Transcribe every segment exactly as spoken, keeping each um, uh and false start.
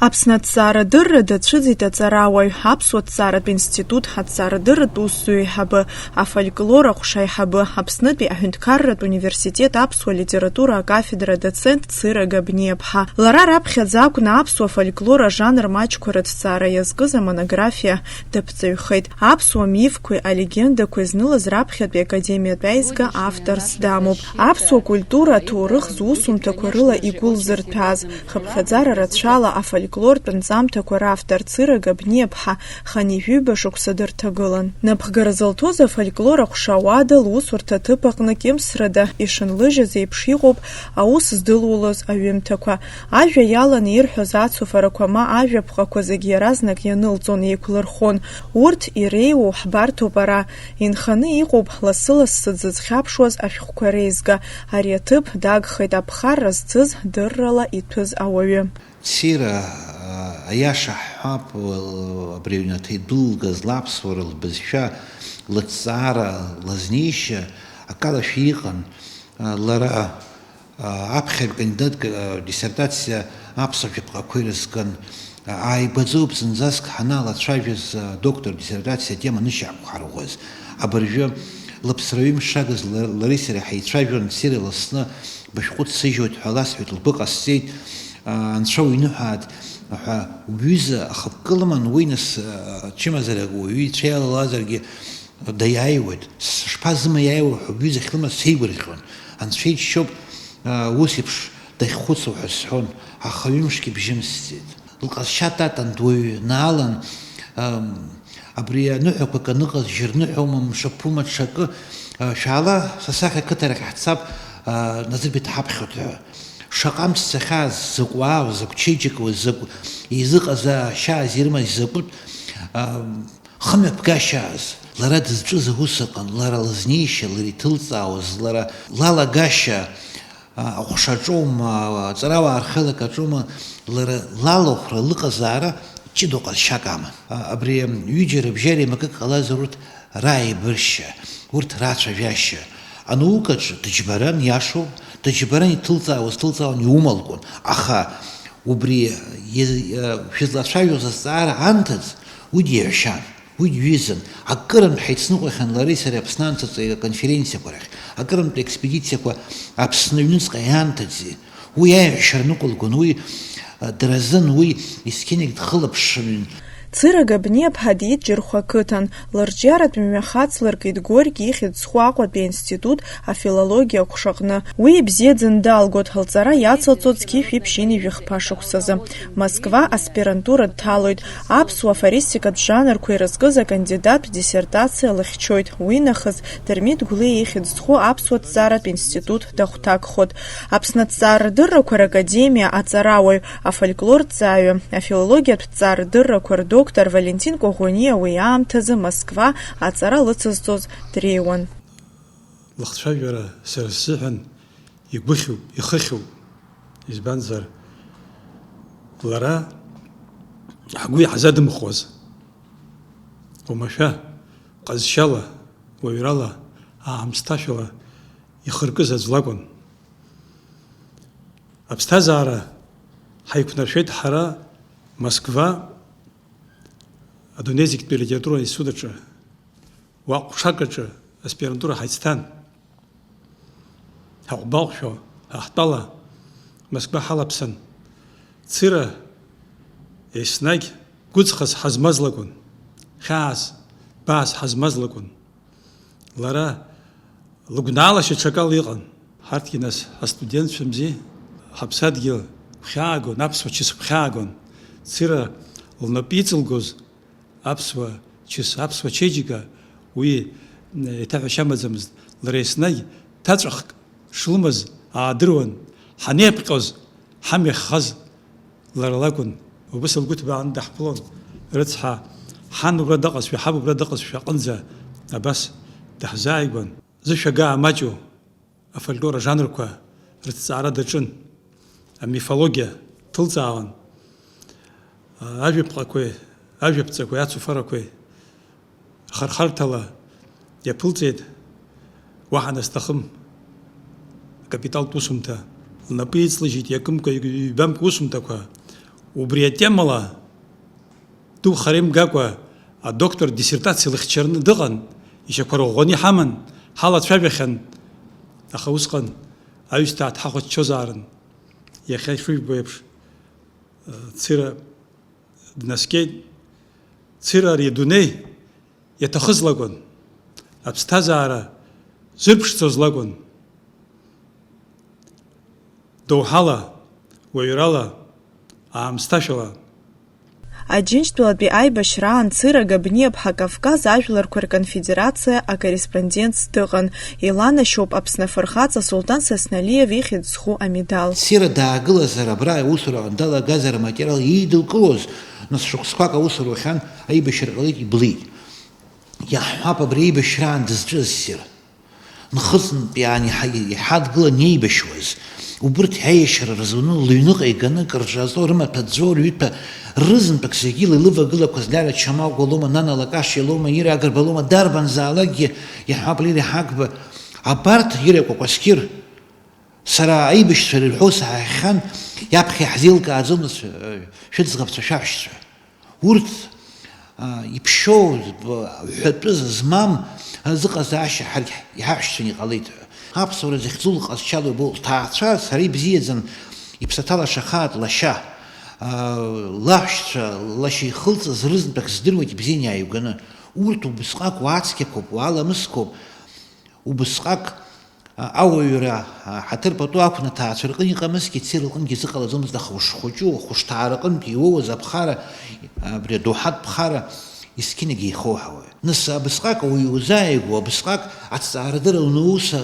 Аԥсны аҭҵаарадырра дацәыӡит аҵарауаҩ, Аԥсуа ҭҵааратә институт аҭҵаарадырратә усзуҩ аиҳабы, афольклор аҟәша аиҳабы, Аԥснытәи аҳәынҭқарратә университет аԥсуа литература акафедра адоцент Цыра Габниаԥҳа. Лара раԥхьаӡа акәны аԥсуа фольклор ажанр маҷқәа рыҭҵаара иазкыз амонографиа даԥҵаҩхеит. Аԥсуа мифқәеи алегендақәеи знылаз раԥхьатәи академиатә аизга авторс дамоуп. Аԥсуа культура аҭоурых зусумҭақәа рыла игәы лзырҭәааз, хыԥхьаӡара рацәала афольклортә нҵамҭақәа равтор Цыра Габниаԥҳа хынҩажәи ҩба шықәса дырҭагылан. Напхгара зылҭоз афольклор аҟәша ауада лусурҭа аҭыԥ аҟны кьымсрада ишынлыжьыз еиԥш иҟоуп аус здылулоз аҩымҭақәа. Ажәа иаланы ирҳәоз ацуфарақәа ма ажәаԥҟақәа зегь иаразнак ианылҵон, еиқәлырхон. Урҭ иреиуоу ҳбарҭоуп ара. Инханы иҟоуп лассы-лассы дзызхьаԥшуаз ашәҟәқәа реизга. Ари аҭыԥ дагхеит аԥхарра зцыз, дыррала иҭәыз ауаҩы. Цира, а, аиаша ҳҳәап, л-, абри аҩнаҭа идәылгаз лаԥсуара, лбызшәа, лыҭҵаара, лызнеишьа акалашәа иҟан. А, лара, а, аԥхьаҩ кандидатк, а, диссертациа аԥсуа жәаԥҟақәа ирызкын. А, ааигәаӡоуп зынӡаск ҳаналацәажәаз, а, доктор диссертациа атема нышьа ақәҳарӷәӷәаз. Абыржәы лыԥсра ҩымш шагыз ла-, лареи сареи ҳаицәажәон, Цира ласны бышәҟәы дсыжьоит ҳәа ласҳәеит, лгәы ҟасҵеит, а, анцәа уиныҳәааит ҳәа, уҩыза ахықәкы лыман, уи нас, а, ачымазара уаҩы ицәа иалалазаргьы даиааиуеит. Сышԥазымаиааиуа ҳәа уҩыза ахьлымаз сеигәырӷьон. Анцәа иџьшьоуп, а, ус еиԥш дахьхәыцуа ҳәа сҳәон, аха ҩымшгьы бжьымсӡеит. Лҟазшьа татан дуаҩнаалан, ам, абри аныҳәақәа кны ыҟаз жьырныҳәоума, мшаԥума, ҽакы, а, шәаала, са сахь ақыҭарахь ҳцап, а, Назырбеи дҳаԥхьоит ҳәа. Шаҟа амш цахьааз, закә уаау, закә чеиџьыкоу, закә еизыҟазаашьааз ирымаз, закәытә, ам, хымҩаԥгашьааз. Лара дызҿыз аус ыҟан, лара лызнеишьа, лара иҭылҵаауаз, лара лалагашьа, а, аҟәша аҿоума, аҵарауаа рхеилак аҿоума, лара лалахәра, лыҟазаара ҷыдоу ҟазшьак аман. А, абри ҩыџьа рыбжьара еимакык ҟалазар урҭ рааибыршьа, урҭ рацәажәашьа. Анаукаҿы дыџьбаран, иашоуп, дыџьбаран, иҭылҵаауаз ҭылҵаауан, иумалкуан. Аха убри иаз-, а, шәызлацәажәоз азҵаара анҭыҵ, уи диҳәшьан. Уи дҩызан. Акырынтә ҳаицныҟәахьан лареи сареи Аԥсны анҭыҵ аконференциақәа рахь, акырынтә аекспедициақәа Аԥсны аҩныҵҟа иаанҭыҵи. Уи аиаҳәшьа рныҟәылгон, уи, а, дразын, уи есқьынагь дхылаԥшын. Цыра Габниаԥҳа диит Џьырхәа ақыҭан, лырҿиаратә мҩахаҵ лыркит Горки ихьӡ зху Аҟәатәи аинститут афилологиа аҟәшаҟны. Уи ибзиаӡаны далгоит, лҵара иацылҵоит зқьи жәшәи ԥшьынҩажәи хԥа шықәсазы. Москва аспирантура дҭалоит. Аԥсуа афористикатә жанрқәа ирызкыз акандидаттә диссертациа лыхьчоит. Уи нахыс Дырмит Гәлиа ихьӡ зху аԥсуа ҭҵааратә институт дахәҭакхоит. Аԥсны аҭҵаарадыррақәа ракадемиа аҵарауаҩ, афольклорҭҵааҩы, афилологиатә ҭҵаарадыррақәа рдоктор Валентин Коӷониа уи аамҭазы Москва аҵара лыцызҵоз дреиуан. Лыхцәажәара сара сзыҳәан игәыхьуп, ихыхьуп. Избанзар, лара ҳгәы иаҳзадымхуаз, уамашәа, ҟазшьала, уаҩрала, аамсҭашәала ихыркыз аӡә лакәын. Аԥсҭазаара ҳаиқәнаршәеит ҳара Москва адунеи зегьтәи алитература институт аҿы. Уа ҟәшак аҿы аспирантура ҳаицҭан. Ҳаҟәбаҟәшәо, ҳаҳтәала, Москва ҳалаԥсан. Цыра еснагь гәыҵхас ҳазмаз лакәын, хьаас, баас ҳазмаз лакәын. Лара лыгәнаалашьа ҽакала иҟан. Ҳарҭгьы нас ҳастудентцәамзи, ҳаԥсадгьыл гәхьаагон, аԥсуа чыс гәхьаагон. Цыра лнапы иҵылгоз аԥсуа чыс, аԥсуа чеиџьыка, уи еиҭаҳәашьа амаӡамызт. Лара еснагь ҭаҵәахк шлымаз аадыруан, ҳанеиԥҟьоз, ҳамҩа хаз лара лакәын. Убыс лгәы ҭбааны даҳԥылон. Рыцҳа, ҳан убра дыҟазшәа, ҳаб убра дыҟазшәа аҟынӡа абас даҳзааигәан. Зышәагаа маҷу афольклор ажанрқәа рыҭҵаара даҿын, амифологиа ҭылҵаауан, ажәаԥҟақәеи, ажәаԥҵақәеи, ацуфарақәеи рхырхарҭала иаԥылҵеит, уаҳа насҭахым акапиталтә усумҭа, лнапы иҵлыжьит иакымкәа ҩбамкәа усумҭақәа, Убри атемала ду хара имгакәа адоктор диссертациа лыхьчараны дыҟан, ишьақәа рӷәӷәаны иҳаман, ҳалацәажәахьан, аха усҟан аҩсҭаа дҳахәаччозаарын. Иахьа ишыжәбо еиԥш, Цира днаскьеит. Цира ари адунеи иаҭахыз лакәын, аԥсҭазаара зырԥшӡоз лакәын. Доуҳала, уаҩрала, аамсҭашәала. Аџьынџьтәылатәи аибашьраан Цира Габниаԥҳа Кавказ ажәларқәа рконфедерациа акорреспондентс дыҟан. Иланашьоуп Аԥсны афырхаҵа Сулҭан Сасналиев ихьӡ зху амедал. Цира даагылазар, абра аусураҟны далагазар аматериал еидылкылоз, нас шықәсқәак аусура уахьан, аибашьра ҟалеит, иблит. Иаҳҳәап, абри аибашьраан дызҿыз ссир. Нхыҵынтә иаан иҳа-, иҳадгылан иеибашьуаз. Убырҭ аиашьара рзуны лыҩныҟа иганы кырҿаҵо, рымаҭәа ӡәӡәо, рҩыҭәа рызынтәык зегьы илывагылақәаз Лиара Чамагәа лоума, Нана Лакашиа лоума, Ира Агрба лоума, дарбанзаалакгьы, иаҳҳәап, Лири Ҳагба, абарҭ, Ира Кәакәасқьыр, сара аибашьцәа ирҳәо саҳахьан, иаԥхьа иаҳзеилкааӡомызт, шәыӡӷабцәа, шәаҳәшьцәа. Урҭ, а, иԥшьоу, б-, ҳәатәы змам зыҟазаашьа ҳаргь иҳаҳәшьцәан иҟалеит ҳәа. Аԥсуара захьӡу лҟазшьала иубо лҭаацәа, сара ибзиаӡан, иԥсаҭа лашахааит лашьа, а, лаҳәшьцәа, лашьа ихылҵыз рызынтәык здыруеит ибзианы иааигәаны. Урҭ убысҟак уаацқьақәоуп, уаламысқәоуп, убысҟак ауаҩра ҳаҭыр пату ақәны аҭаацәа рҟны иҟамызҭгьы, Цира лҟынгьы зыҟалаӡомызт, аха ушхәыҷу, ахәышҭаара аҟынтә иуоуаз аԥхара, абри адоуҳатә ԥхара есқьынагь еихоуҳауеит. Нас абысҟак ауаҩы иузааигәоу, абысҟак аҭҵаарадырра унаус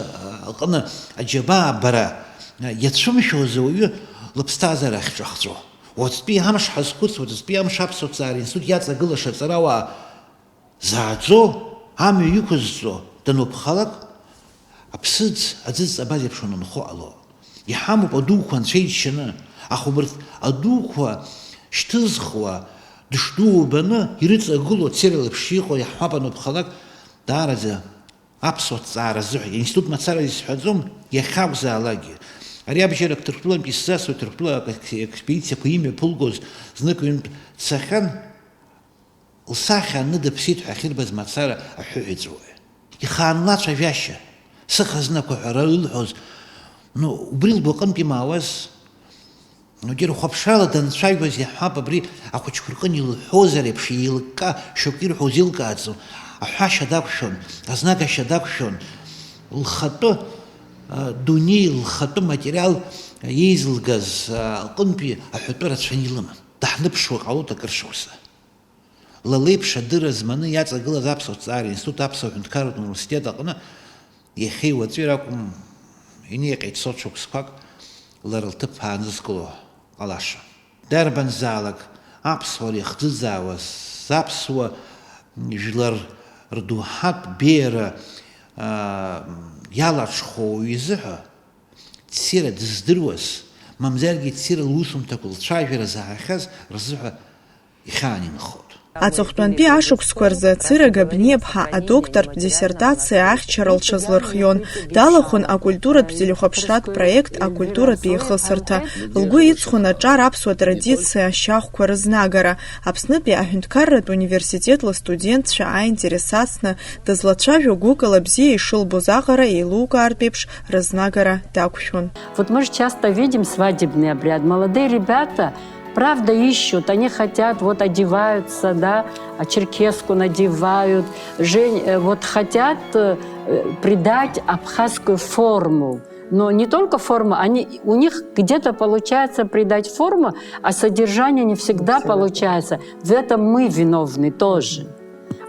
аҟны аџьабаа бара иацәымшәоз ауаҩы лыԥсҭазаара ахьҿахҵәо. Уаҵәтәи амш ҳазхәыцуа, уаҵәтәи амш аԥсуа ҭҵаара институт иаҵагылаша аҵарауаа зааӡо, амҩа иқәызҵо дануԥхалак, аԥсыӡ аӡы зҵабаз еиԥш унынхо ҟало. Иҳамоуп адуқәа анцәа иџьшьаны, аха убарҭ адуқәа шьҭызхуа, дышдуу убаны, ирыҵагылоу Цира леиԥш иҟоу иаҳҳәап ануԥхалак, даараӡа аԥсуа ҭҵаара азыҳәа, институт мацара исҳәаӡом, иахьакәзаалакгьы. Ари абжьарак Ҭырқәтәылантәи исзасуеит, Ҭырқәтәыла ак-, ак-, аекспедициақәа имҩаԥылгоз знык-ҩынтә дцахьан. Лсахьа аны дыԥсит ҳәа ахьырбаз мацара аҳәыҳәыҵәуаҩ. Ихаанла ацәажәашьа, сыхазнақәа ҳәа илҳәоз, ну, убри лгәаҟынтә имаауаз, ну, џьара хәаԥшрала данцәажәоз иаҳҳәап, абри ахәыҷқәа рҟын илҳәозар еиԥш, еилыкка, шьоук ирҳәо узеилкааӡом, аҳәашьа дақәшәон, азнагашьа дақәшәон, лхатәы, а, дунеи, лхатәы материал еизылгаз, а, лҟынтәи аҳәатәы рацәаны илыман. Даҳныԥшуа ҟалоит акыр шықәса. Ла леиԥш адырра зманы иаҵагылаз аԥсуа ҭҵаара институт аԥсуа ҳәынҭқарратә университет аҟны иахьеи уаҵәи ракәым, инеиҟьеит сот шықәсқәак лара лҭыԥ аанызкыло ҟалаша. Дарбанзаалак аԥсуара иахӡыӡаауаз, аԥсуа жәлар рдоуҳатә беиара, аа, иалаҽхәоу изыҳәа, Цира дыздыруаз, мамзаргьы Цира лусумҭақәа лцәажәара заҳахьаз рзыҳәа ихьаан инхоит. Аҵыхәтәантәи ашықәсқәа рзы Цира Габниаԥҳа адоктортә диссертациа ахьчара лҽазлырхион, далахәын акультуратә телехәаԥшратә проект Акультуратә еихысырҭа. Лгәы иҵхон аҿар аԥсуа традициа ашьахәқәа рызнагара, Аԥснытәи аҳәынҭқарратә университет лыстудентцәа аинтерес ацны, дызлацәажәо гәыкала бзиа ишылбоз аҟара еилукаартә еиԥш рызнагара дақәшәон. Вот мы же часто видим свадебный обряд. Молодые ребята, правда, ищут, они хотят, вот одеваются, да, а черкеску надевают, жен-, э, вот хотят, э, придать абхазскую форму. Но не только форму, они, у них где-то получается придать форму, а содержание не всегда получается. В этом мы виновны тоже.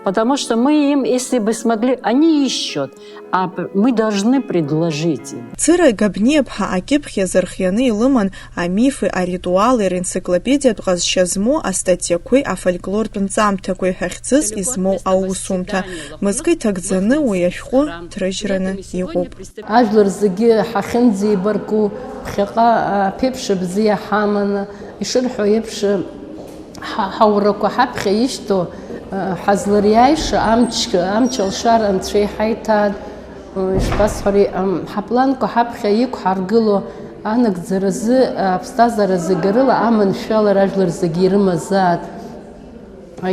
Потому что мы им, если бы смогли, они ищут, а п-, мы должны предложить им. Цира Габниаԥҳа акьыԥхь иазырхианы илыман амифи аритуали ренциклопедиатә ҟазшьа змоу астатиақәеи афольклортә нҵамҭақәеи ҳәа хьӡыс измоу аусумҭа. Мызкы иҭагӡаны уи ашәҟәы ҭрыжьраны иҟоуп. Ажәлар зегьы ҳахьынӡеибарку, ԥхьаҟа аԥеиԥш бзиа ҳаманы, ишырҳәо еиԥш, ҳа-, ҳаурақәа ҳаԥхьа ишьҭоу, ҳазлариааиша амч-, амч алшара Анцәа иҳаиҭааит, ишԥасҳәари, ам, ҳапланқәа ҳаԥхьа иқәҳаргыло, Анагӡаразы, аԥсҭазаара зегьы рыла аманшәалара ажәлар зегьы ирымазаат.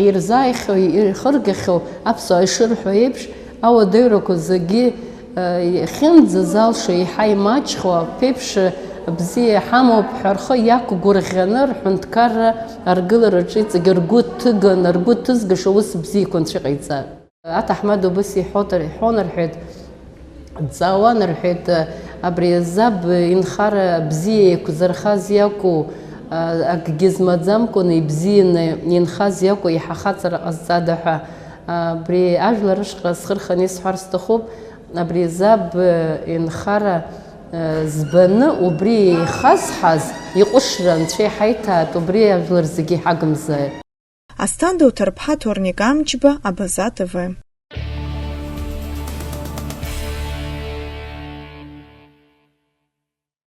Ирзааихьоу, ирхыргахьоу аԥсуаа ишырҳәо еиԥш, ауадаҩрақәа зегьы, э, иахьынӡазалшо еиҳа имаҷхо, аԥеиԥш бзиа иҳамоуп ҳәа рхы иақәгәырӷьаны, рҳәынҭқарра аргылараҿы иҵегьы ргәы ҭыган, ргәы ҭызгаша ус бзиақәа анцәа иҟаиҵар. Аҭаҳмада убыс иҳәот-, иҳәон рҳәеит, дҵаауан рҳәеит, абри Заб инхара бзиа еиқәзырхаз иакәу, акгьы змаӡамкәаны ибзианы инхаз иакәу иаҳа хаҵара ҟазҵада ҳәа, абри ажәлар рышҟа схы рханы исҳәар сҭахуп, абри Заб инхара збаны убри еихазҳаз иҟәышра анцәа иҳаиҭааит, убри ажәлар зегьы иҳагымзааит. Асҭанда Уҭарԥҳа Ҭорник Амҷба, Абаза Т В.